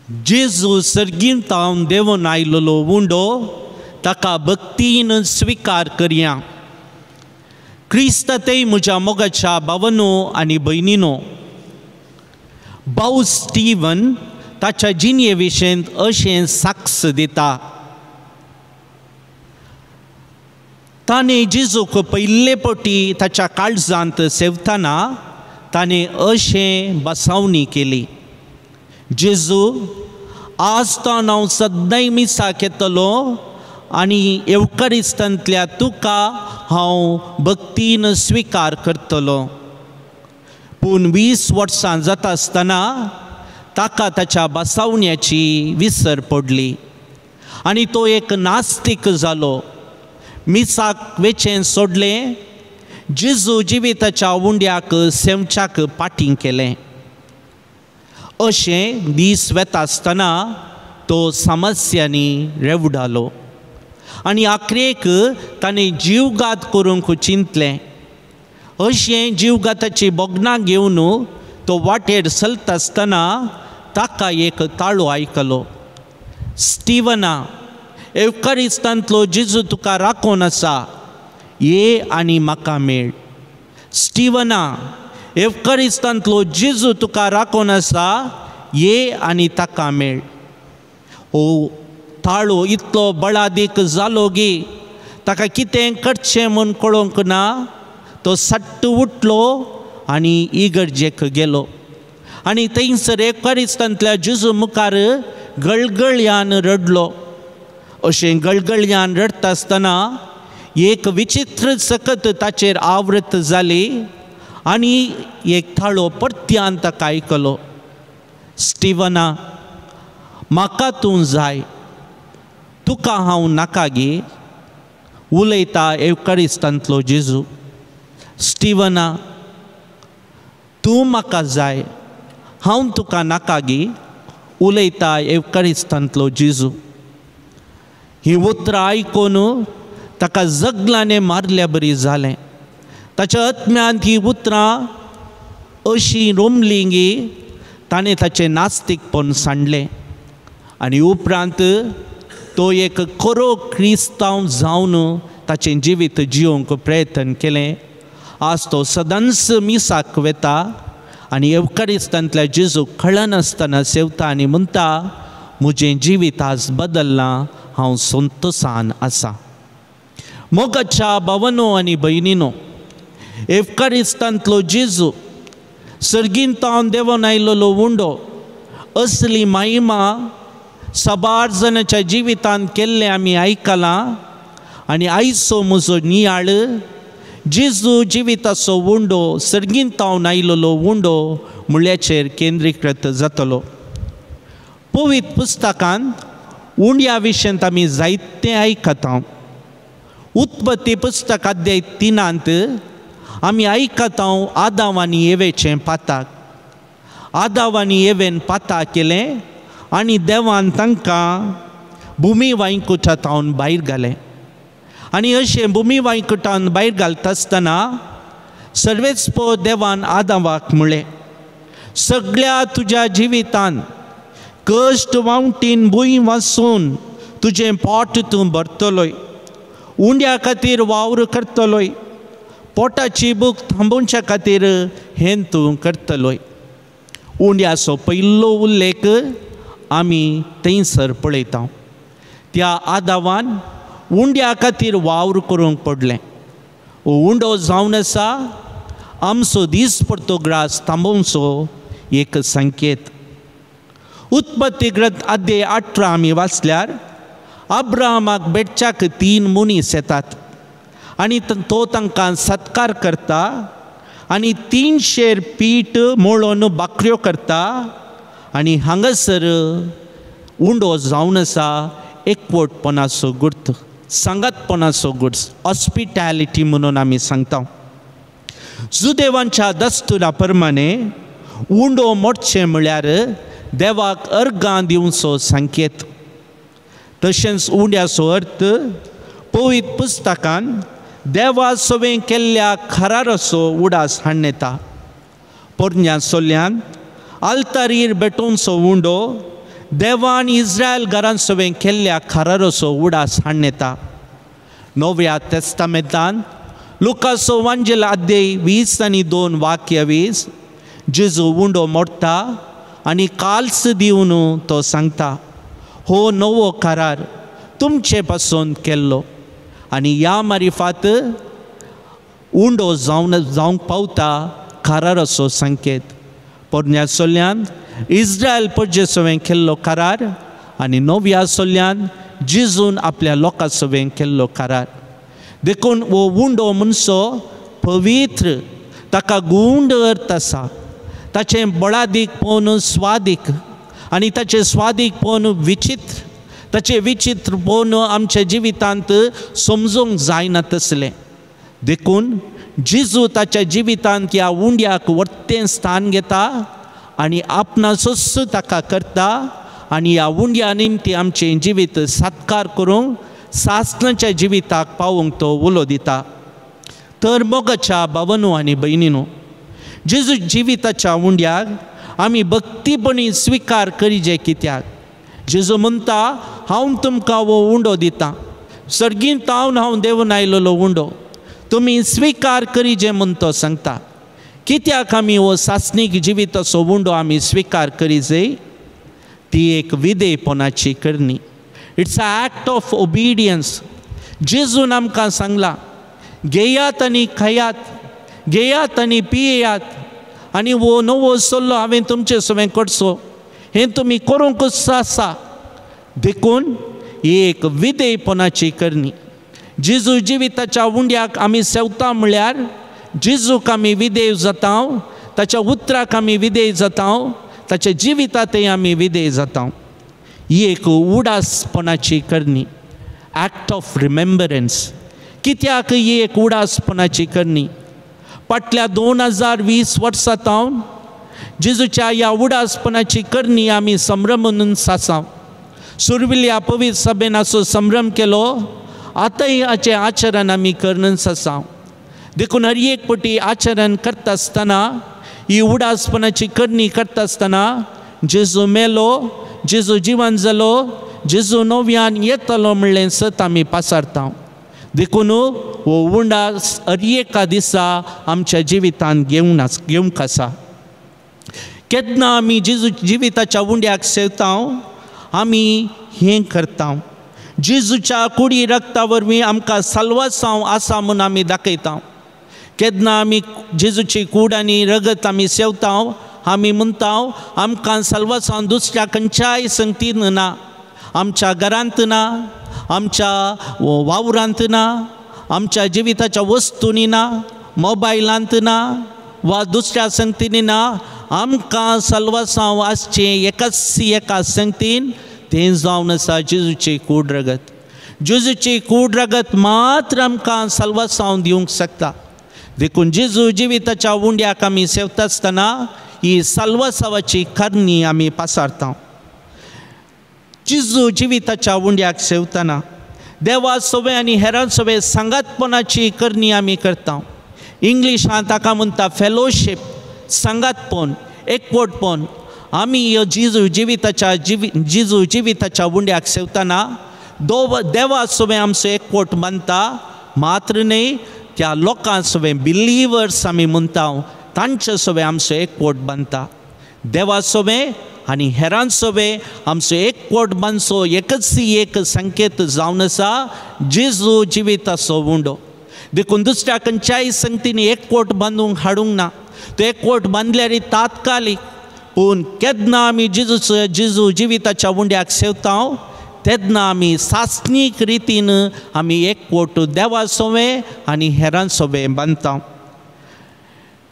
जेजू सर्गींतावन देंवून आयलेलो उंडो ताका भक्तीन स्विकार करया. क्रिस्तांतय म्हज्या मोगाच्या भावानो आनी भयणीनो, भाव स्टीवन ताच्या जिणे विशेंत अशें साक्ष दिता. ताणें जेजूक पयले पटी ताच्या काळजांत सेवतना ताणें अशें बसावणी केली, जेजू आज तो हांव सद्दांय मिसाक येतलो आनी येवकारिस्तांतल्या तुका हांव भक्तीन स्विकार करतलो. पूण 20 वर्सां जाता आसतना ताका ताच्या बसावण्याची विसर पडली आनी तो एक नास्तीक जालो. मिसाक वेचें सोडलें, जेजू जिविताच्या उंड्याक सेवच्याक पाटीं केलें. अशें दीस वेता आसतना तो समस्यांनी रेवडालो आनी आखरेक ताणें जीवघात करूंक चिंतलें. अशें जीवघाताची भोगणां घेवन तो वाटेर चलता आसतना ताका एक ताळो आयकलो, स्टीवना, एवकारिस्तांतलो जेजू तुका राखून आसा, ये आनी म्हाका मेळ. स्टीवना, एवकारिस्तांतलो जेजू तुका राखून आसा, ये आनी ताका मेळ. हो ताळो इतलो बळादीक जालो गी ताका कितें करचें म्हूण कळोंक ना. तो सट्ट उठलो आनी इगर्जेक गेलो आनी थंयसर एवकारिस्तांतल्या जेजू मुखार गळगळयान रडलो. अशें गळगळयान रडटा आसतना एक विचित्र सकत ताचेर आवृत जाली आनी एक थाळो परत्यान ताका आयकलो, स्टीवना, म्हाका तूं जाय, तुका हांव नाका गे. उलयता एवकारिस्तांतलो जेजू, स्टीवना, तूं म्हाका जाय, हांव तुका नाका गे. उलयता एवकारिस्तांतलो जेजू. ही उतरां आयकून ताका जगलाने मारल्या बरी जालें. ताच्या आत्म्यांत ही उतरां अशीं रोमलीं गी ताणें ताचें नास्तीकपण सांडलें आनी उपरांत तो एक खरो क्रिस्तांव जावन ताचें जिवीत जियोवंक प्रयत्न केलें. आज तो सदांच मिसाक वेता आनी एवकारिस्तांतल्या जेजूक कळनासतना सेवता आनी म्हणटा, म्हजें जिवीत आज बदल्लां, हांव संतोसान आसा. मोगाच्या भावानो आनी भयणीनो, एवकारिस्तांतलो जेजू सर्गींतावन देंवून आयलेलो उंडो असली महिमा साबार जाणांच्या जिवितांत केल्लें आमी आयकलां आनी आयचो म्हजो नियाळ जेजू जिविताचो उंडो सर्गींतावन आयलेलो उंडो म्हळ्याचेर केंद्रीकृत जातलो. पवित्र पुस्तकांत उंड्या विशयांत आमी जायतें आयकता. उत्पत्ती पुस्तक अध्याय 3 आमी आयकता आदाव आनी एवेचें पाताक. आदाव आनी एवेन पाताक केलें आनी देवान तांकां भुमी वांयकुटांत भायर घालें आनी अशें भुमी वांयकुटान भायर घालता आसतना सर्वेच पो देवान आदावाक म्हळें, सगळ्या तुज्या जिवितान कश्ट वावटीन भूंय वासून तुजें पोट तूं भरतलोय, उंड्या खातीर वावर करतलोय, पोटाची भूक थांबोवच्या खातीर हें तूं करतलोय. उंड्याचो पयलो उल्लेख आमी थंयसर पळयता. त्या आदावान उंड्या खातीर वावर करूंक पडलें. उंडो जावन आसा आमचो दीस पडतो ग्रास थांबोवचो एक संकेत. उत्पत्ती ग्रंथ अध्याय 18 आमी वाचल्यार अब्राहमाक भेटच्याक 3 मनीस येतात आनी तो तांकां सत्कार करता आनी 300 पीठ मोळोन बाकऱ्यो करता आनी हांगासर उंडो जावन आसा एकवटपणाचो गुर्त, सांगातपणाचो गुर्त, हॉस्पिटॅलिटी म्हणून आमी सांगता. जुदेवांच्या दस्तुरा प्रमाणे उंडो मोडचें म्हळ्यार देवाक अर्गां दिवचो संकेत. तशेंच उंड्याचो अर्थ पवित्र पुस्तकान देवा सवें केल्ल्या खराराचो उडास हाडून येता. पोरण्या सोल्ल्यान आल्तारीर भेटोवचो उंडो देवान इस्रायल घरान सवें केल्ल्या कराराचो उडास हाडून येता. नव्या तेस्तामेंतान लुकासो वांजेल अध्याय 20 आनी 2 वाक्य 20 जेजू उंडो मोडटा आनी काल्स दिवन तो सांगता, हो नवो करार तुमचे पासून केल्लो. आनी ह्या मारिफात उंडो जावन जावंक पावता कराराचो संकेत. पोरण्या सोल्यान इस्रायल परजे सवें केल्लो करार आनी नव्या सोल्यान जेजून आपल्या लोकां सवें केल्लो करार. देखून हो उंडो मनसो पवित्र, ताका गुंड अर्थ आसा. ताचें बळादीक पळोवन स्वादीक आनी ताचें स्वादीक पळोवन विचित्र, ताचें विचित्र पळोवन आमच्या जिवितांत समजूंक जायना तसलें. देखून जेजू ताच्या जिवितांत ह्या उंड्याक वर्तें स्थान घेता आनी आपणाचोच ताका करता आनी ह्या उंड्या निमती आमचें जिवीत सात्कार करूंक सासणाच्या जिविताक पावोवंक तो उलो दिता. तर मोगाच्या भावानू आनी भयणीनू, जेजू जिविताच्या उंड्याक आमी भक्तीपणी स्विकार करिजे. कित्याक जेजू म्हणटा, हांव तुमकां हो उंडो दितां, सर्गींत तावन हांव देवून आयलेलो उंडो तुमी स्विकार करिजे म्हूण तो सांगता. कित्याक आमी हो सासणीक जिविताचो उंडो आमी स्विकार करिजे? ती एक विधेयपणाची करणी, it's a act of obedience. जेजून आमकां सांगलां, घेयात आनी खायात, घेयात आनी पियेयात आनी हो नवो सल्लो हांवें तुमचे सवें करचो, हें तुमी करूंकच आसा. देखून ही एक विधेयपणाची करणी. जेजू जिविताच्या उंड्याक आमी सेवता म्हळ्यार जेजूक आमी विधेय जाता, ताच्या उतराक आमी विधेय जाता, ताच्या जिवितांतय आमी विधेय जाता. ही एक उडासपणाची करणी, एक्ट ऑफ रिमेंबरन्स. कित्याक ही एक उडासपणाची करणी? फाटल्या 2020 वर्सां तावन जेजूच्या ह्या उडासपणाची करणी आमी संभ्रमून आसा. सुरविल्ल्या पवित्र सभेन असो संभ्रम केलो, आतांय हाचें आचरण आमी करनच आसा. देखून हर एक पटी आचरण करता आसतना, ही उडासपणाची करणी करता आसतना जेजू मेलो, जेजू जिवन जालो, जेजू नव्यान येतलो म्हणलें सत आमी पासारता. देखून हो उंडास हर एका दिसा आमच्या जिवितांत घेवंक आसा. केन्ना आमी जेजू जिविताच्या उंड्याक सेवता, आमी हें करता. जेजूच्या कुडी रक्ता वरवीं आमकां साल्वासांव आसा म्हूण आमी दाखयता. केन्ना आमी जेजूची कूड आनी रगत आमी सेवता, आमी म्हणटा आमकां साल्वासांव दुसऱ्या खंयच्याय संगतीन ना, आमच्या घरांत ना, आमच्या वावरांत ना, आमच्या जिविताच्या वस्तूंनी ना, मोबायलांत ना वा दुसऱ्या संगतींनी ना. आमकां साल्वासांव आसचें एकाच एका संगतीन, तें जावन आसा जेजूची कूड रगत. जेजूची कूड रगत मात्र आमकां साल्वासांव दिवंक शकता. देखून जेजू जिविताच्या उंड्याक आमी सेवता आसतना ही साल्वासांवाची करणी आमी पासारता. जेजू जिविताच्या उंड्याक सेवतना देवा सवे आनी हेरां सवे सांगातपणाची करणी आमी करता. इंग्लिशांत ताका म्हणटा फेलोशीप, सांगातपण, एकवटपण. आमी ह्यो जेजू जिविताच्या उंड्याक सेवतना देवा सवे आमचो एकवट बांदता, मात्र न्हय त्या लोकां सवे बिलिवर्स आमी म्हणटा तांचे सवे आमचो एकवट बांदता. देवा सवे आनी हेरां सवे आमचो एकवट बांदचो एकच एक संकेत जावन आसा जेजू जिविताचो उंडो. देखून दुसऱ्या खंयच्याय संगतीन एकवट बांदूंक हाडूंक ना. तो एकवट बांदल्यार तात्कालीक, पूण केन्ना आमी जेजू जिविताच्या उंड्याक सेवता तेन्ना आमी सासणीक रितीन आमी एकवट देवा सवे आनी हेरां सवे बांदता.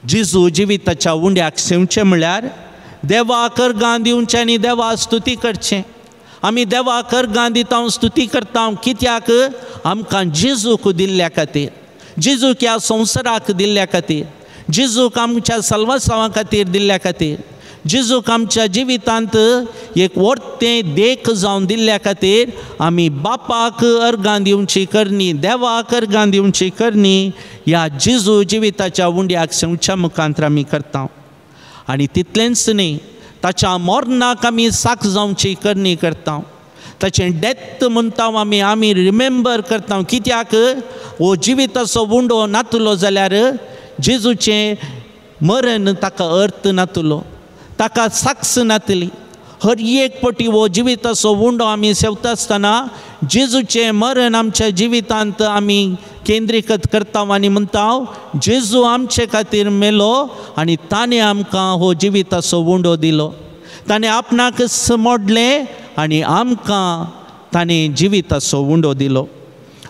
जेजू जिविताच्या उंड्याक सेवचें म्हळ्यार देवाक अर्गां दिवचें आनी देवा स्तुती करचें. आमी देवाक अर्गां दिता, स्तुती करता, कित्याक? आमकां जेजूक दिल्ल्या खातीर, जेजूक ह्या संवसाराक दिल्ल्या खातीर, जेजूक आमच्या साल्वासांवा खातीर दिल्ल्या खातीर, जेजूक आमच्या जिवितांत एक वर्तें देख जावन दिल्ल्या खातीर आमी बापाक अर्गां दिवची करणी, देवाक अर्गां दिवची करणी ह्या जेजू जिविताच्या उंड्याक सेवच्या मुखांत आमी करता. आनी तितलेंच न्हय ताच्या मरणाक आमी साक्ष जावची करणी करता, ताचें डेथ म्हणटा आमी, आमी रिमेंबर करता. कित्याक हो जिविताचो उंडो नातलो जाल्यार जेजूचें मरण ताका अर्थ नातलो, ताका साक्ष नातली. हर एक पटी हो जिविताचो उंडो आमी सेवता आसतना जेजूचें मरण आमच्या जिवितांत आमी केंद्रीकृत करता आनी म्हणटा जेजू आमचे खातीर मेलो आनी ताणें आमकां हो जिविताचो उंडो दिलो. ताणें आपणाक मोडलें आनी आमकां ताणें जिविताचो उंडो दिलो.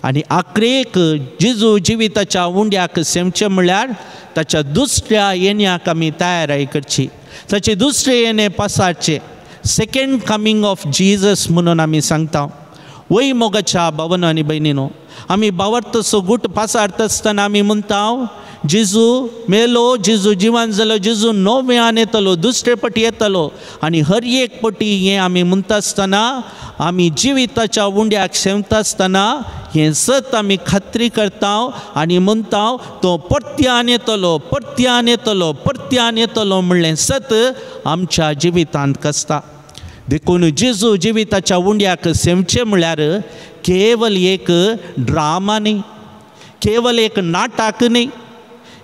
आनी आखरेक जेजू जिविताच्या उंड्याक सेमचें म्हळ्यार ताच्या दुसऱ्या येण्याक आमी तयाराय करची, ताचे दुसरे येणे पासारचें, सेकेंड कमींग ऑफ जीजस म्हणून आमी सांगता. वय मोगाच्या भावन आनी भयणीनो, आमी बावरतसो गुट पासारता आसतना आमी म्हणटा जेजू मेलो, जेजू जिवन जालो, जेजू नव्यान येतलो, दुसरे पटी येतलो. आनी हर एक पटी हें आमी म्हणटा आसतना आमी जिविताच्या उंड्याक शेवता आसतना हें सत आमी खात्री करता आनी म्हणटा तो परत्यान येतलो, परत्यान येतलो, परत्यान येतलो म्हणलें सत आमच्या जिवितांत कसता. देखून जेजू जिविताच्या उंड्याक सेमचें म्हळ्यार केवल एक ड्रामा न्ही, केवल एक नाटक न्ही,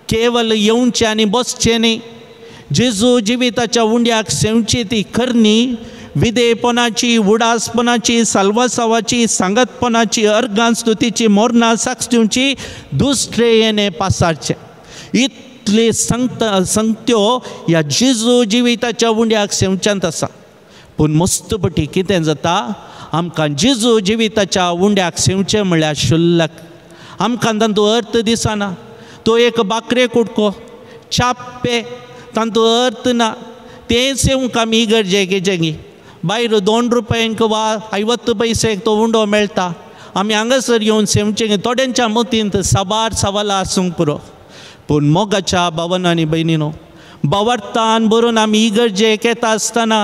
केवल येवचें आनी बसचें न्ही. जेजू जिविताच्या उंड्याक सेवची ती करणी विधेयपणाची, उडासपणाची, साल्वासावाची, सांगतपणाची, अर्गां स्तुतीची, मोरना साक्ष दिवची, दुसरे येणे पासारचें. इतले संगता संगत्यो ह्या जेजू जिविताच्या उंड्याक सेवच्यांत आसा. पूण मस्त पटी कितें जाता, आमकां जेजू जिविताच्या उंड्याक सेवचें म्हळ्यार शुल्लक, आमकां तांतूं अर्थ दिसना. तो एक बाकरे कुडको चाप्पे, तांतूं अर्थ ना. तें सेवंक आमी इगर्जेक घेचें भायर 2 रुपयांक वा 50 पयशेक तो उंडो मेळटा. आमी हांगासर येवन सेवचें. थोड्यांच्या मतींत साबार सवालां आसूंक पुरो. पूण मोगाच्या भावन आनी भयणीनो, बावर्थान बरोवन आमी इगर्जेक येता आसतना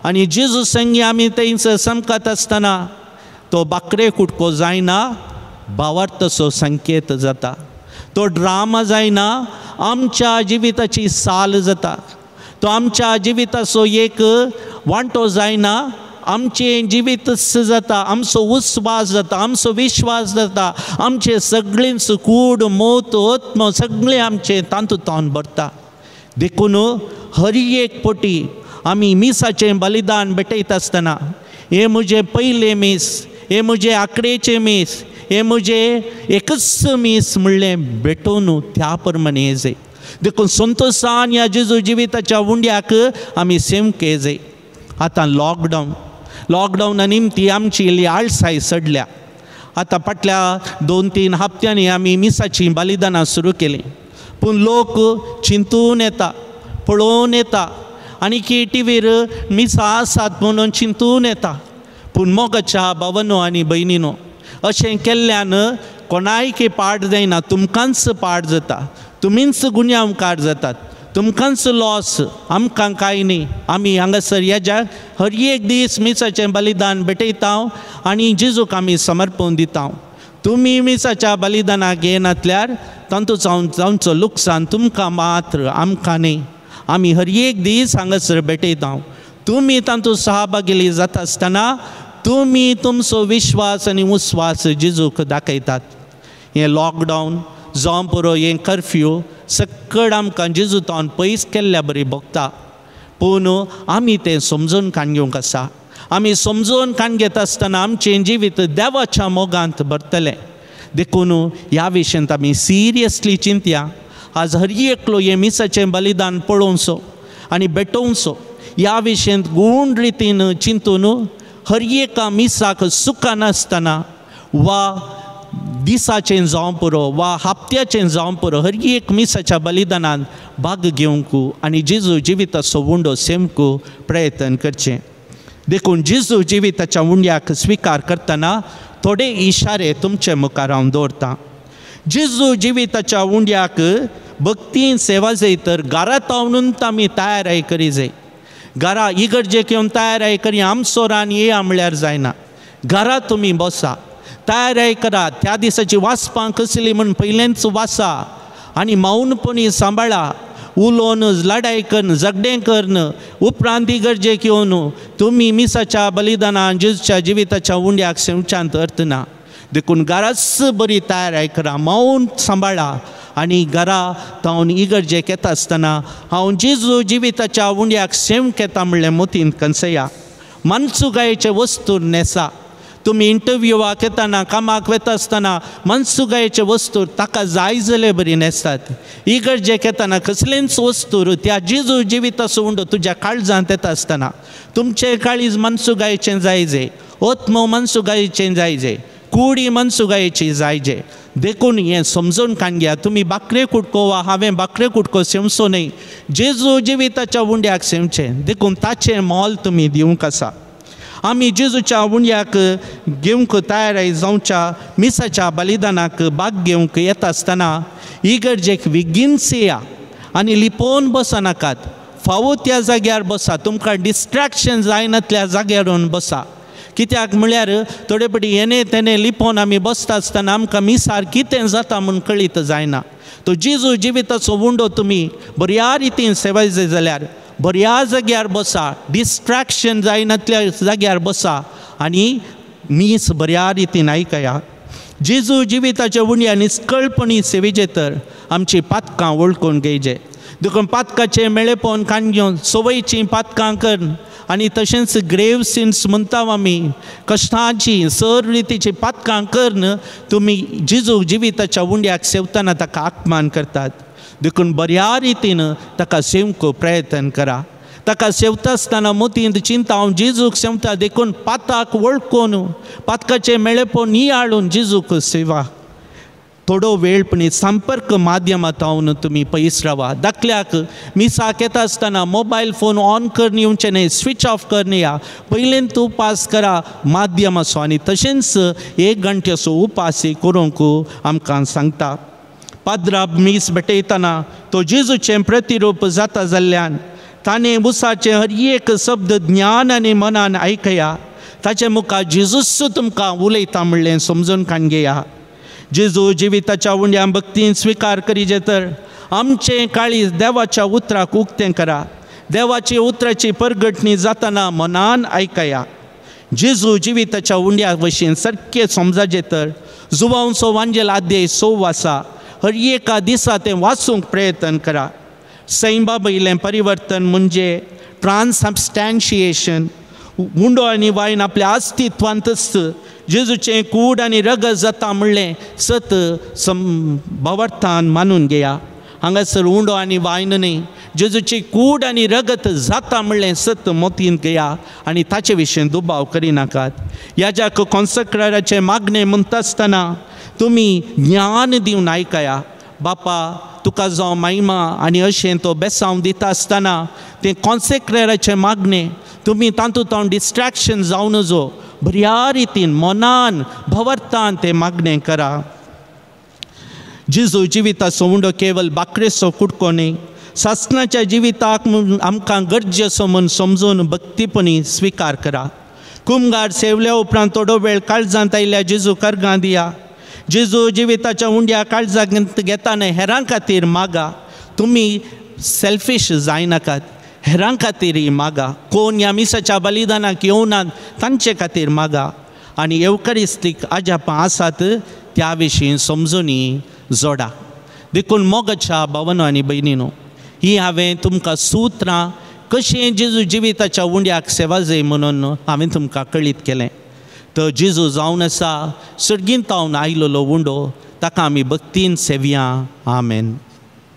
आनी जेजू संगी आमी थंयसर समकत आसतना तो बाकरे कुडको जायना, भावार्थाचो संकेत जाता. तो ड्रामा जायना, आमच्या जिविताची साल जाता. तो आमच्या जिविताचो एक वांटो जायना, आमचें जिवीतच जाता, आमचो उस्वास जाता, आमचो विश्वास जाता, आमचें सगळेंच कूड मोत आत्म सगळें आमचें तातूंत भरता. देखून हर एक पटी आमी मिसाचें बलिदान भेटयता आसतना हें म्हजें पयलें मीस, हें म्हजें आकडेचें मीस, हें म्हजें एकच मीस म्हणलें भेटोवन त्या प्रमाणे येजय. देखून संतोशान ह्या जेजू जिविताच्या उंड्याक आमी सेमके येजय. आतां लॉकडावन, लॉकडावना निमती आमची इल्ली आळसाय सडल्या. आतां फाटल्या 2-3 हप्त्यांनी आमी मिसाचीं बलिदानां सुरू केलीं. पूण लोक चिंतून येता, पळोवन येता आनी की टिवीर मिसां आसात म्हणून चिंतून येता. पूण मोगाच्या भावनो आनी भयणीनो, अशें केल्ल्यान कोणायकी पाड जायना, तुमकांच पाड जाता, तुमीच गुन्यांवकार जातात, तुमकांच लॉस, आमकां कांय न्ही. आमी हांगासर हेज्या हर एक दीस मिसाचें बलिदान भेटयता आनी जेजूक आमी समर्पण दिता. तुमी मिसाच्या बलिदानाक येनातल्यार तांतूं जावचो लुकसाण तुमकां मात्र, आमकां न्ही. आमी हर एक दीस हांगासर भेटयता. तुमी तातूंत सहभागी जाता आसतना तुमी तुमचो विश्वास आनी उस्वास जेजूक दाखयतात. हें लॉकडावन जावं पुरो, हें कर्फ्यू सकड आमकां जेजू तावन पयस केल्ल्या बरी भोगता. पूण आमी तें समजून काण घेवंक आसा. आमी समजून काण घेता आसतना आमचें जिवीत देवाच्या मोगांत भरतलें. देखून ह्या विशयांत आमी सिरियसली चिंतया. आज हर एकलो हें मिसाचें बलिदान पळोवचो आनी भेटोवचो. ह्या विशयांत गूण रितीन चिंतून हर एका मिसाक सुखानासतना वा दिसाचें जावं पुरो वा हप्त्याचें जावं पुरो, हर एक मिसाच्या बलिदानान भाग घेवंक आनी जेजू जिविताचो उंडो सेमक प्रयत्न करचें. देखून जेजू जिविताच्या उंड्याक स्विकार करतना थोडे इशारे तुमचे मुखार हांव दवरतां. जेजू जिविताच्या उंड्याक भक्तीन सेवा जाय तर घरांत वणून आमी तयाराय करी जाय. घरा इगर्जेक येवन तयाराय करी आमचो रान येया म्हळ्यार जायना. घरा तुमी बसा, तयाराय करा. त्या दिसाची वाचपां कसली म्हूण पयलेंच वाचा आनी मौनपणी सांबाळा. उलोवन लडाय करून झगडें करून उपरांत इगर्जेक येवन तुमी मिसाच्या बलिदानान जेजूच्या जिविताच्या उंड्याक सेवच्यांत अर्थ ना. देखून घराच बरी तयार करा, मौन सांबाळा आनी घरा तावन इगर्जेक येता आसतना हांव जेजू जिविताच्या उंड्याक सेवंक येता म्हणलें मोतीन कन्सया. मनसुगायेचे वस्तू न्हेसा. तुमी इंटरव्यूवाक येताना कामाक वता आसतना मनसुगायेचे वस्तू ताका जाय जाले बरी न्हेसतात. इगर्जेक येताना कसलेंच वस्तू त्या जेजू जिविताचो उंडो तुज्या काळजांत येता आसतना तुमचें काळीज मनसुगायेचें जायजे, आत्मो मनसुगायेचें जायजे, कुडी मनसुगायेची जायजे. देखून हें समजून काण घ्या. तुमी बाकरे कुटको वा हांवें बाकरे कुटको सेवचो न्हय, जेजू जिविताच्या उंड्याक सेवचें. देखून ताचें मोल तुमी दिवंक आसा. आमी जेजूच्या उंड्याक घेवंक तयार जावच्या मिसाच्या बलिदानाक भाग घेवंक येता आसतना इगर्जेक बेगीनच येया आनी लिपोवन बसनाकात. फावो त्या जाग्यार बसा, तुमकां डिस्ट्रेक्शन जायनातल्या जाग्यार येवन बसा. कित्याक म्हळ्यार थोडे पटी येणे तेणे लिपोवन आमी बसता आसतना आमकां मिसार कितें जाता म्हूण कळीत जायना. तो जेजू जिविताचो उंडो तुमी बऱ्या रितीन सेवायचे जाल्यार बऱ्या जाग्यार बसा, डिस्ट्रेक्शन जायनातल्या जाग्यार बसा आनी मीस बऱ्या रितीन आयकया. जेजू जिविताच्या उंड्या निस्कळपणी सेवेचे तर आमची पातकां वळखून घेयचे. देखून पातकाचें मेळेपण काण घेवन सवयचीं पातकां करून आनी तशेंच ग्रेव सिन्स म्हणटा आमी, कश्टांची सर रितीची पातकां करून तुमी जेजू जिविताच्या उंड्याक सेवतना ताका अपमान करतात. देखून बऱ्या रितीन ताका सेवंक प्रयत्न करा. ताका सेवता आसतना मोतींत चिंता हांव जेजूक सेवता, देखून पाताक वळखून पातकाचें मेळेपण नियाळून जेजूक सेवा. थोडो वेळ पणी संपर्क माध्यमांत तुमी पयस रावा. दाखल्याक मिसाक येता आसतना मोबायल फोन ऑन करून येवचें न्हय, स्विच ऑफ करून या. पयलींत उपास करा माध्यमाचो आनी तशेंच एक घंट्याचो उपास करूंक आमकां सांगता. पाद्राब मीस भेटयतना तो जेजूचें प्रतिरूप जाता जाल्ल्यान ताणें उसाचें हर एक शब्द ज्ञान आनी मनान आयकया. ताचे मुखार जेजूच तुमकां उलयता म्हणलें समजून काण घेया. जेजू जिविताच्या उंड्या भक्तीन स्विकार करीजे तर आमचें काळीज देवाच्या उतराक उक्तें करा. देवाची उतराची परगटणी जातना मनान आयकया. जेजू जिविताच्या उंड्या भशेन सारकें समजाचें तर जुवांचो वांजेल आद्य 6 आसा, हर एका दिसा तें वाचूंक प्रयत्न करा. सैमा वयलें परिवर्तन म्हणजे ट्रान्सबस्टॅन्शिएशन. उंडो आनी वायन आपल्या अस्तित्वांतच जेजूचें कूड आनी रगत जाता म्हणलें सत भावार्थान मानून घेया. हांगासर उंडो आनी वायन न्हय, जेजूची कूड आनी रगत जाता म्हणलें सत मोतीन घेया आनी ताचे विशीं दुबाव करिनाकात. ह्या कॉन्सक्राचें मागणें म्हणटा आसतना तुमी ज्ञान दिवन आयकया. बापा तुका जावं महिमा आनी अशें तो बेसांव दिता आसतना तें कॉन्सेक्रेराचें मागणें तुमी तातूंत हांव डिस्ट्रेक्शन जावं नजो, बऱ्या रितीन मनान भवरतान तें मागणें करा. जेजू जिविताचो उंडो केवल बाकरेचो कुटको न्हय, सासणाच्या जिविताक आमकां गरजेचो म्हूण समजून भक्तीपणी स्विकार करा. कुमगार सेवल्या उपरांत थोडो वेळ काळजांत आयिल्ल्या जेजू कर्गां दिया. जेजू जिविताच्या उंड्या काळजांत घेतना हेरां खातीर मागा. तुमी सेल्फीश जायनाकात, हेरां खातीर मागा. कोण ह्या मिसाच्या बलिदानाक येवनात तांचे खातीर मागा आनी येवकारिस्तीक अजापां आसात त्या विशीं समजुनी जोडा. देखून मोगाच्या भावनो आनी भयणीनो, ही हांवें तुमकां सुत्रां कशें जेजू जिविताच्या उंड्याक सेवा जाय म्हणून हांवें तुमकां कळीत केलें. तो जेजू जावन आसा सर्गींत आयलोलो उंडो, ताका आमी भक्तीन सेवया. आमेन.